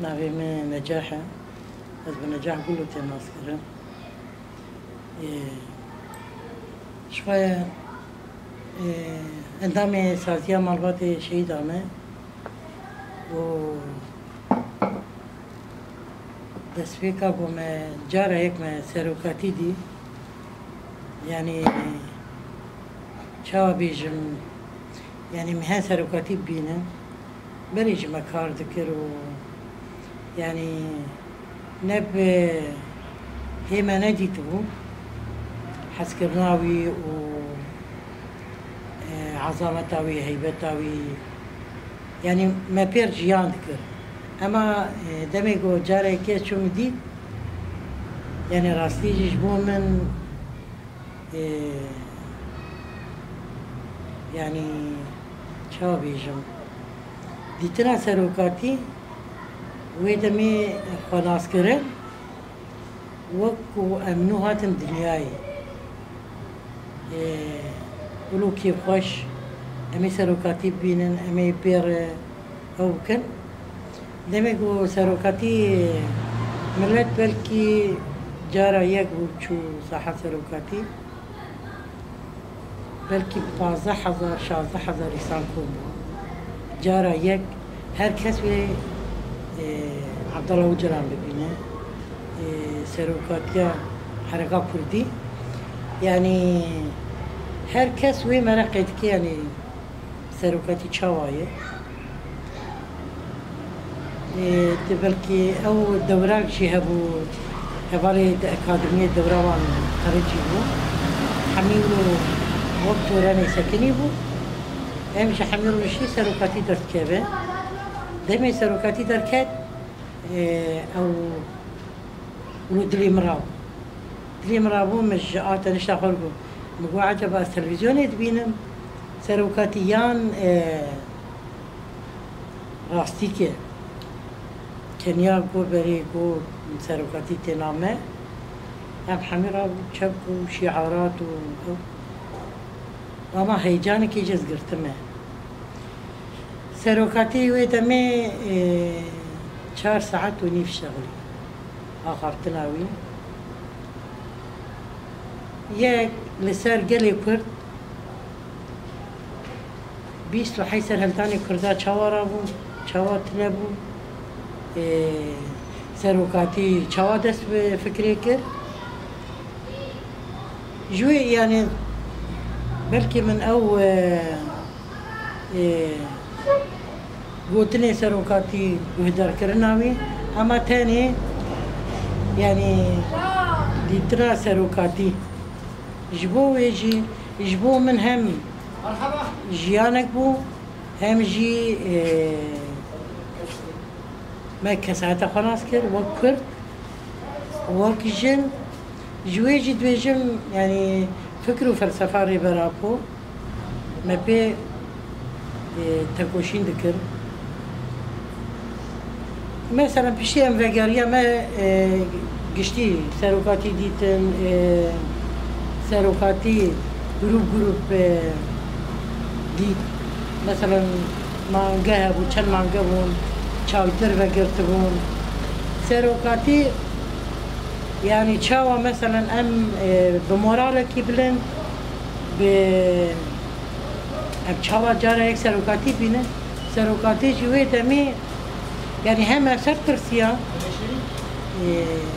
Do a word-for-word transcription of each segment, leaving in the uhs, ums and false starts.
Navê min Necah e. Ez bi Necah Gulo têm naskirin. Ê, ji xwe, ê, endamê Saziya Malbatê Şehîda me û destpêka ku me cara yek me serokatî dî, yanî çawa bêjim, yanî me her serokatî bibînin. Berê ji me kar dikir û yanî ne bi hê me nedîtibû hezkirina wî û, e, ezameta wî, heybeta wî. Yanî me pêr jiyan dikir. Ema, e, demê ku careke çû min dît, yanî rastî jî ji bo min Ê, yanî, çawa bêjim? Dîtina serokatî wê demê xwe nas kirin, wek ku em nû hatin dinyayê. Ê, wilo kêfxweş, em ê serokatî bibînin, em ê pê re ew bikin. Demê ku serokatî, milet belkî cara yek bû çû saha serokatî, belkî pazdeh hezar, şazdeh hezar însan kom bû. Cara yek her kes wê, e, Abdullah Ocalan bibîne, e, serokatiya Hereka Kurdî. Yanî her kes wê mereqê dike, yanî serokatî çawa ye? Ê, di belkî ew dewrak jî hebû, hevalê di akademiyê dewra wan qiricî bû. Hemî wilo wek torenê sekinî bû. Em ji hemî rojî serokatî derdikeve. Demê serokatî derket, ê, ew wilo dilê min rabû. Dilê min rabû, min ji a tenişta xwe got. Min got, "Ecaba ez televîzyonê dibînim, serokatî yan, e, rastîk e?" Keniya got, "Berê," got, "serokatî têna me." Em hemî rabû çek û şîarat û ew. Ama heyecanekê jî ez girtime. Serokatî wê demê, e, çar saet û nîv şexlî axaftina wî. Yek li ser gelê Kurd, bîst û heyt serhildanê Kurda çawa rabûn, çawa tune bûn, e, serokatî çawa dest bi fikrê kir. Ji wê, yanî, belkî min ew, e, ê, gotinê serokatî guhdarkirina wî, ema tenê, yanî, dîtina serokatî. Ji bo wê jî, ji bo min hem jiyanek bû, hem jî, ê, me kesayeta xwe nas kir, wek Kurd, wek jin. Ji wê jî dibêjim, yanî fikir û felsefa Rêber Apo me pê, e, tekoşîn dikir. Mesela piştî em vegeriya me, e, giştî serokatî dîtin, e, serokatî grûp grûp, e, dît. Mesela mange hebû, çend mange bûn, çavtir vegirtibûn. Serokatî, yanî çawa mesela em, e, bi moralekî bilind, bi, em çawa cara yek serokatî bînin, serokatî jî wê demê, yanî hem ev ser tirsiya, e,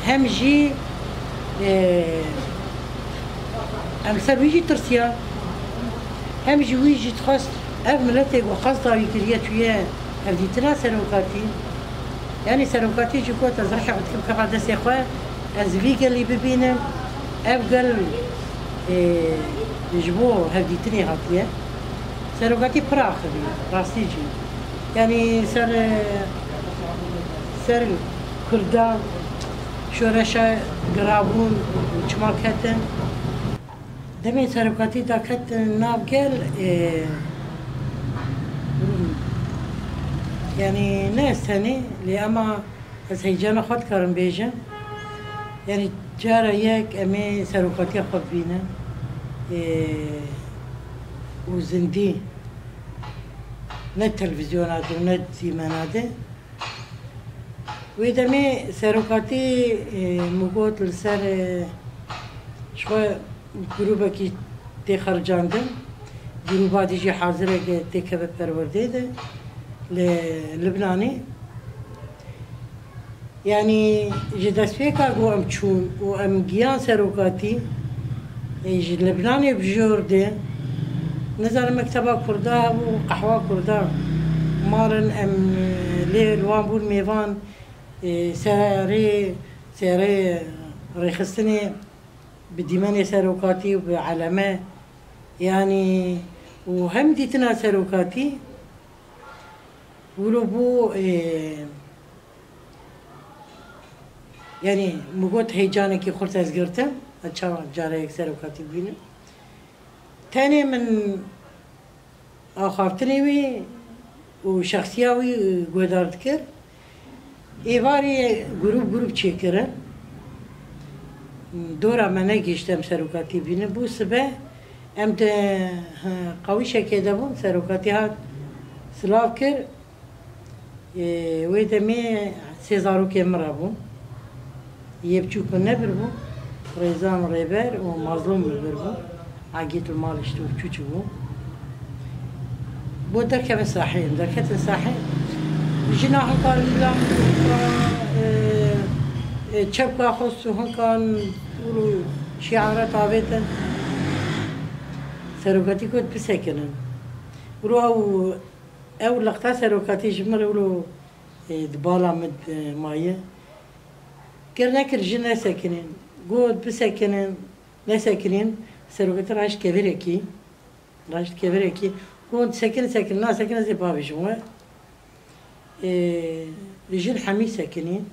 hem jî, e, em ser wî jî tirsiya, hem jî wî jî dixwest ev miletê ku qesda wî kiriye çûye hevdîtina serokatî. Yanî serokatî jî got, ez rihê xwe dikim kefa destê xwe, ez vî gelî bibînim, ev gel, e, ji bo hevdîtinê hatiye. Serokatî pir axivî, rastî jî. Yanî ser, e, ser Kurda şoreşa girabûn û çima ketin. Demê serokatî daket nav gel, e, yanî ne ez tenê, lê ema ez heyecana xwe dikarim bêjim. Yanî cara yek em ê serokatiya xwe bibînin, e, û zindî, ne televîzyona de û ne dîmena de. Wê demê serokatî, e, min got li ser, e, ji xwe grûbekî tê xercandin. Grûba dî jî hazireke têkeve perwerdê de li Libnanê. Yanî ji destpêka ku em çûn û em giyan serokatî, e, ji Libnanê bi jor de, nizanim mekteba Kurda û qehwa Kurda malin em, e, lê li wan bûn mêvan, e, serê, serê rêxistinê bi dîmenê serokatî û bi eleme, yanî û hem dîtina serokatî wilo bû, e, yanî min got heyecanekî xurt ez girtim, ez çawa careyek serokatî bibînim. Tenê min axaftinê wî û şexsiya wî guhdar dikir. Êvarê grûp grûp çêkirin. Dora me negihişt em serokatî bînin. Bû sibe em di, hi, qawîşekê de bûn, serokatî hat silav kir. Ê, wê demê sê zarokên min re bûn. Yê biçûk min nebir bû. Rêzan Rêber û Mazlûm min bir bû. Egîd û mal işte û çûçû bû. Bo derkevin sahê, em derketin sahê. Jina hinka lîla min hinka, e, e, çepka xwest û hinkan û şiaret avêtin. Serokatî got bisekinin. Û ew Ew lexta serokatî ji min re wilo, e, di bala min, e, maye. Kir nekir jin nesekinîn. Got bisekinin, nesekinîn. Serokatî raşt kevirekî. Raşt kevirekî. Got sekin, sekin, nasekin, ez ê bavêjim we. E, jin hemî sekinîn.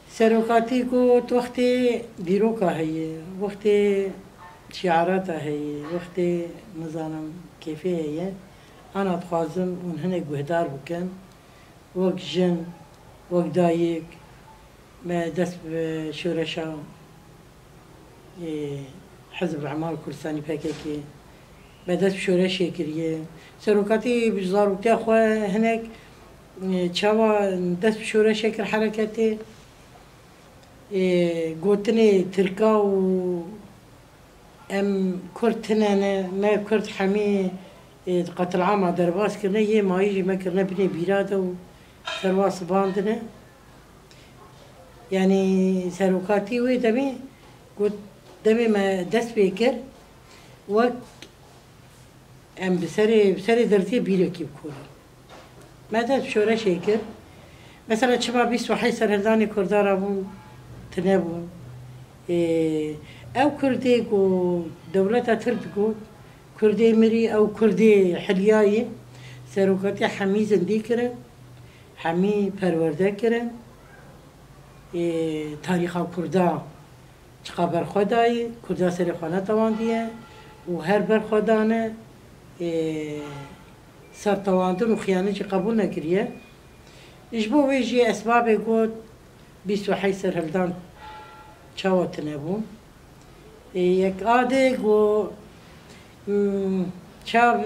Serokatî got, wextê dîroka heye, wextê şiarata heye, wextê, nizanim, kêfê heye, ana dixwazim hûn hinek guhdar bikin, wek jin, wek dayik, me dest bi şoreşa ê, Hizb Emal Kurdistanî, P K K, me dest bi şoreşê kiriye. Serokatî bi zaroktiya xwe hinek, ê, çawa dest bi şoreşê kir hereketê, ê, gotinê Tirka û em Kurd tine ne, me Kurd hemî, ê, di qetilama derbas kirine, yê mayî jî me kirine binê bîra de û serwa sibandine. Yanî serokatî wê demê got, demê me dest pê kir, wek em bi serê, bi serê dertiyê bîrekî bikorin. Me dest şoreşê kir. Mesela çima bîst û heşt serhildanê Kurda rabûn, tine bûn. Ê, ew Kurdê ku dewleta Tirk digot, Kurdê mirî, ew Kurdê hiliyayî, serokatî hemî zindî kirin. Hemî perwerde kirin. Ê, tarîxa Kurda çiqa berxwe dayî, Kurda serê xwe netewandiye û her berxwe dane, ê, sertewandin û xiyanet jî qebûl nekiriye. Ji bo wê jî esbabê got bîst û heşt serhildan çawa tine bûn. Ê, yek a dê got, Hmm, çav,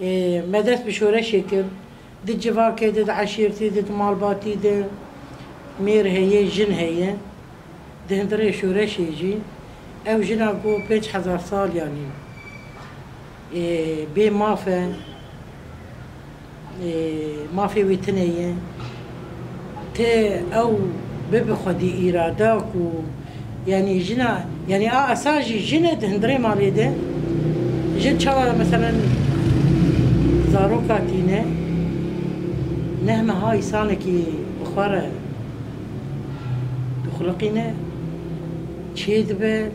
e, me dest bi şoreşê kir. Di civakê de, di eşîrtî de, di malbatî de mêr heye, jin heye. Di hundirê şoreşê jî ew jina ku pênc hezar sal, yanî, e, bê maf e. Ê, mafê wî tune ye. Tê ew bibe xwedî îrada ku, yanî jina, yanî a esa jî jin e di hundirê malê de. Jin çawa, meselen, zaroka tîne, nehmeha îsanekî bi xwe re dixuliqîne, çêdibe,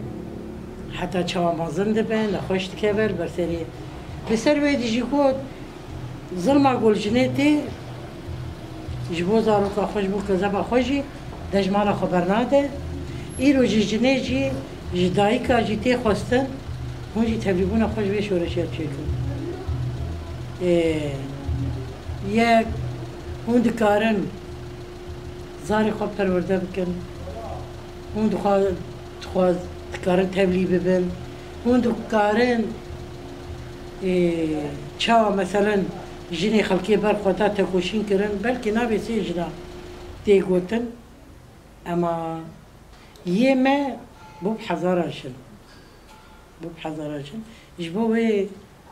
heta çawa mezin dibe, nexweş dikeve li ber serê. Li ser wê dijî got, Zilma ku li jinê tê, ji bo zaroka xwe, ji bo kezeba xwe jî dejmala xwe bernade. Îro ji jinê jî, ji dayika jî tê xwestin, hûn jî tevlîbûna xwe ji vê şoreşê çêkin. Ê, yek, hûn dikarin zarê xwe perwerde bikin. Hûn dixwa-, dixwaz-, dikarin tevlî bibin. Hûn dikarin, ê, çawa, meselen, jinê xelkê ber xwe da tekoşîn kirin, belkî navê sê jina tê gotin, ema yê me bû bi hezaran jin. Bû bi hezaran jin. Ji bo wê,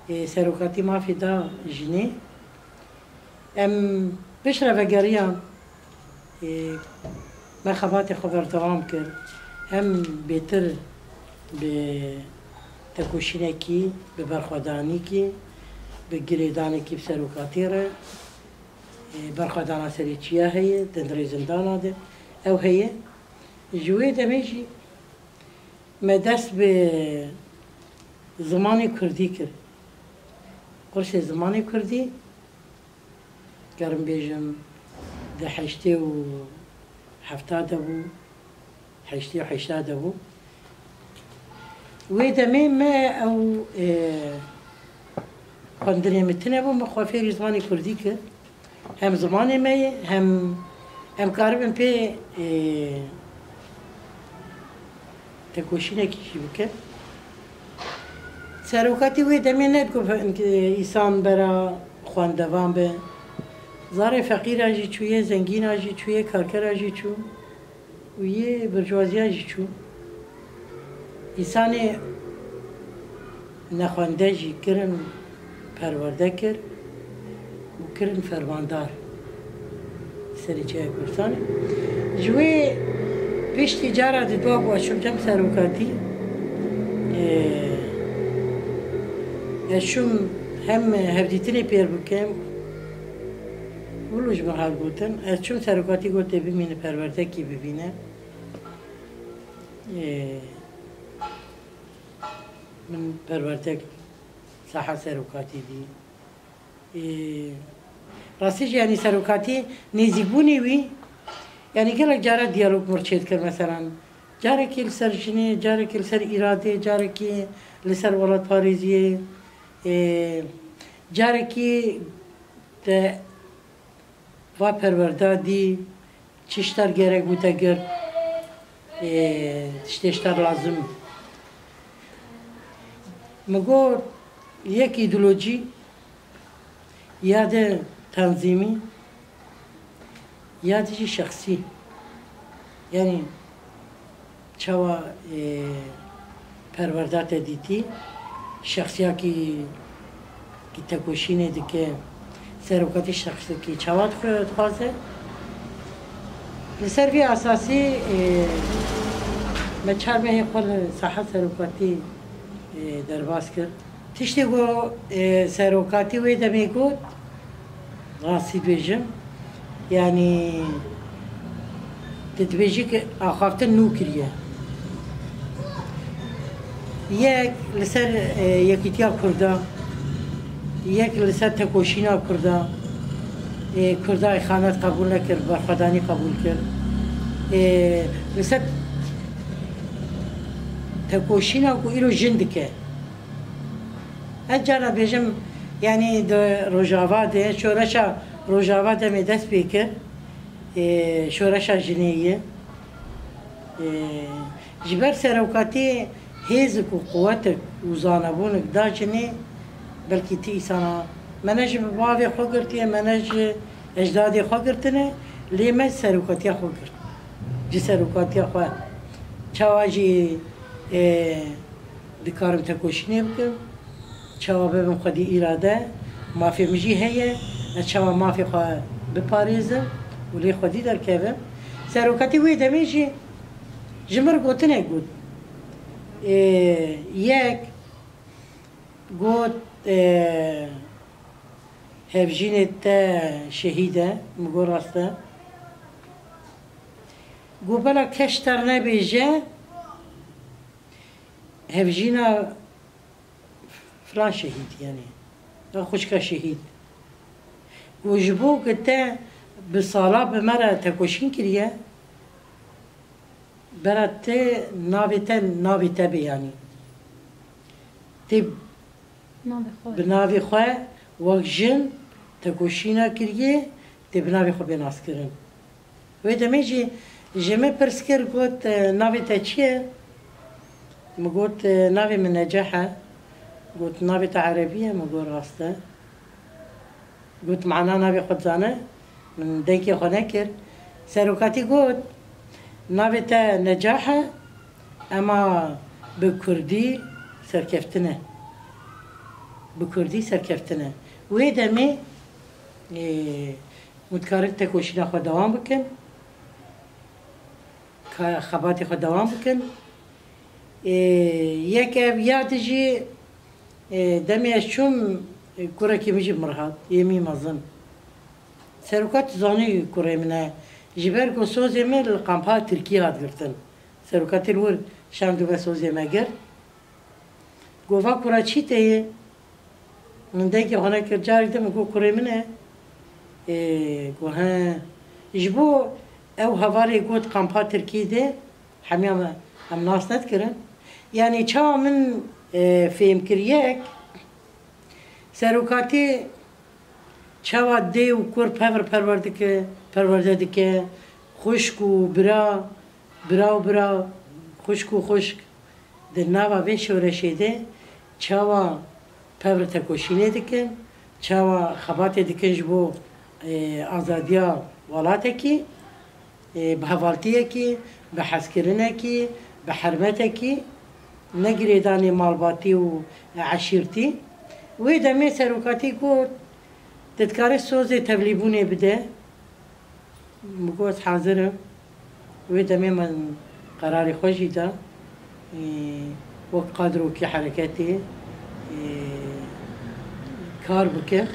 e, serokatî mafê da jinê. Em piştre vegeriyan, e, me xebatê xwe berdewam kir. Em bêtir bi tekoşînekî, bi berxwedanîkî, bi girêdanekî bi serokatiyê re, e, berxwedana serê çiya heye, di nirê zindana de ew heye. Ji wê demê jî me dest bi zimanê kurdî kir. Qursê zimanê kurdî, gerim bêjim, di heştê û hefta de bû, heştê û heşta de bû. Wê demê me ew, e, xwendinê min tune bû, min xwe fêrî zimanê kurdî kir. Hem zimanê me ye, hem em karibin pê, e, tekoşînekî jî bikin. Serokatî wê demê ne digot însan bera xwendevan be. Zarê feqîra jî çû, yê zengîna jî çû, yê karkera jî çû. Û yê birjuaziya jî çû. Însanê nexwende jî kirin perwerde kir û kirin fermandar Serê Çiyayê Kurdistanê. Ji wê piştî cara didwa ku ez çûm cem serokatî, e, ez çûm hem hevdîtinê pêr bikim, wilo ji min hat gotin, ez çûm serokatî got tê bimîne perwerdekî bibîne. Ê, min perwerdek saha serokatî dî. Ê, rastî jî, yanî serokatî nêzîkbûnê wî, yanî gelek cara diyalog mir çêdikir, meselan, carekî li ser jinê, carekî li ser îradê, carekî li ser welatparêziyê, ê, carekî te va perwerda dî, çi ji te re gerek bû te girt, ê, tiştê ji te re lazim. Min got, yek îdeolojî, ya de tanzîmî, ya de jî şexsî. Yanî, çawa, e, perwerda te dîtî, şexsiyakî ki tekoşînê dike, serokatî şexsikî çawa dixwe-, dixwaze? Li ser vî esasî, e, me çar mehê xwe li saha serokatî, e, derbas kir. Tiştê ku, e, serokatî wê demê got, rastî dibêjim, yanî tu dibêjî ku axaftin nû kiriye. Yek li ser, e, yekîtiya Kurda, yek li ser tekoşîna Kurda, e, Kurda îxanet qebûl nekir, berxwedanî qebûl kir. E, li ser tekoşîna ku îro jin dike. Ez cara bêjim, yanî di Rojava de, şoreşa Rojava demê dest pê kir, ê, şoreşa jinê ye. Ê, ji ber serokatiyê hêzik û quwetik û zanebûnik da jinê, belkî ti îsana me ne ji bavê xwe girtiye, me ne ji ecdadê xwe girtine, lê me serokatiya xwe girt. Ji serokatiya xwe çawa jî, ê, dikarim tekoşînê bikim, çawa bibim xwedî îrade, mafê min jî heye, ez çawa mafê xwe biparêzim û lê xwedî derkevim. Serokatî wê demê jî ji min re gotinek got. Ê, yek got, ê, hevjînê te şehîd e, min got rast e. Got bela kes ji te re nebêje, hevjîna filan şehîd, yanî, ya xwişka şehîd. Û ji bo ku te bi sala bi me re tekoşîn kiriye, bera te navê te, navê te be, yanî. Tê Navê xwe. Bi navê xwe wek jin tekoşîna kiriye, tê bi navê xwe bê naskirin. Wê demê jî ji min pirs kir, got, "Navê te çi ye?" Min got, "Navê min Neceh e." Got, "Navê te erebî ye?" Min got, "Rast e." Got, "Mana navê xwe dizane?" Min dengê xwe nekir. Serokatî got, navê te Necah e, ema bi kurdî serkeftin e. Bi kurdî serkeftin e. Wê demê, e, hûn dikarin tekoşîna xwe dewam bikin, ka-, xebatê xwe dewam bikin. E, yek ev ya dijî, e, demê ez çûm, e, kurekî min jî mir hat, yê min mezin. Serokat zanî kurê min e. Ji ber ku sozê min li kampa Tirkiyê hat girtin. Serokatî li wir şand û ve sozê me girt. Got, va kura çî te ye? Min dengê xwe nekir. Carek din min got, kurê min e. Ê, got, he. Ji bo ew hevalê got kampa Tirkiyê de, hemiya me, em nas nedikirin. Yanî çawa min, e, fêhm kir yek, serokatî çawa dê û kur pevr perwer dike, perwerde dike, xwişk û bira, bira û bira, xwişk û xwişk di nava vê şoreşê de çawa pevr tekoşînê dikin, çawa xebatê dikin ji bo, e, azadiya welatekî, e, bi hevaltiyekî, bi hezkirinekî, bi hermetekî, ne girêdanê malbatî û eşîrtî. Wê demê serokatî got, tu dikarî sozê tevlîbûnê bide. Min got, hazir im. Wê demê min qerarê xwe jî da. Ê, wek qadrokê hereketê, ê, kar bikim.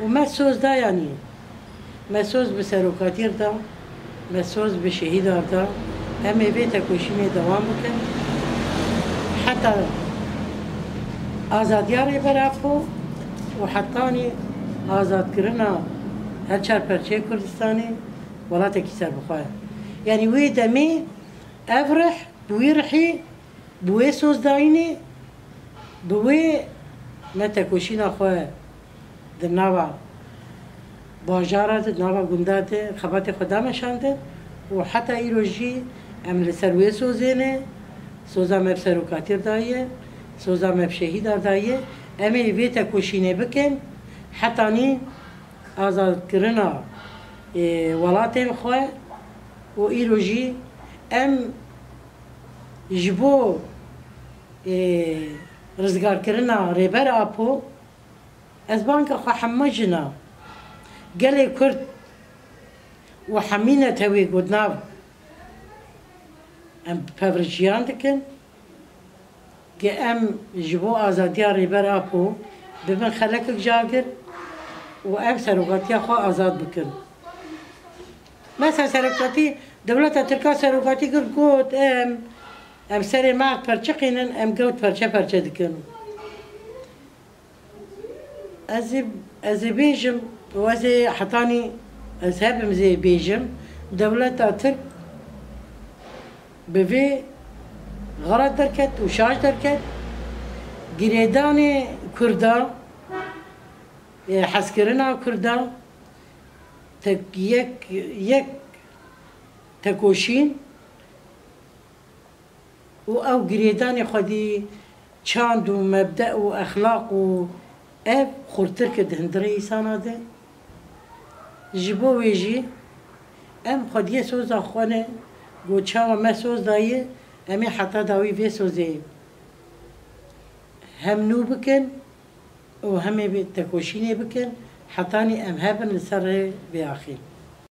Û me soz da yanî. Me soz bi serokatî re da, me soz bi şehîda re da. Em ê vê tekoşînê dewam bikin. Heta azadiya Rêber Apo û hetanî azadkirina her çar perçeyê Kurdistanê, welatekî serbixwe. Yanî wê demê ev rih, bi wî rihî, bi wê sozdayînê, bi wê me tekoşîna xwe di nava bajara de, di nava gunda de xebatê xwe dameşandin û heta îro jî em li ser wê sozê ne, soza me bi serokatî re daye, soza me bi şehîda re daye. Em ê vê tekoşînê bikin, hetanî azadkirina, ê, welatên xwe û îro jî em ji bo, ê, rizgarkirina Rêber Apo, ez banga xwe hema jina, gelê Kurd û hemî netewê ku di nav em bi pevr jiyan dikin. Ke em ji bo azadiya Rêber Apo bibin xelekek ji agir û em serokatiya xwe azad bikin. Mesela serokatî, dewleta Tirka serokatî kir, got, em, em serê me perçiqînin, em gewt perçe perçe dikin. Ez ê, ez ê bêjim û ez ê hetanî ez hebim zê bêjim, dewleta Tirk bi vê xelet derket û şaş derket, girêdanê Kurda, ê, hezkirina Kurda, tek, yek, yek tekoşîn û ew girêdanê xwedî çand û mebde û exlaq û ev xurtir kir di hundirê îsana de. Ji bo wê jî em xwediyê soza xwe ne, got çawa me soz daye, em ê heta dawî vê sozê hem nû bikin û hem ê vê tekoşînê bikin, hetanî em hebin li ser rê vê axê.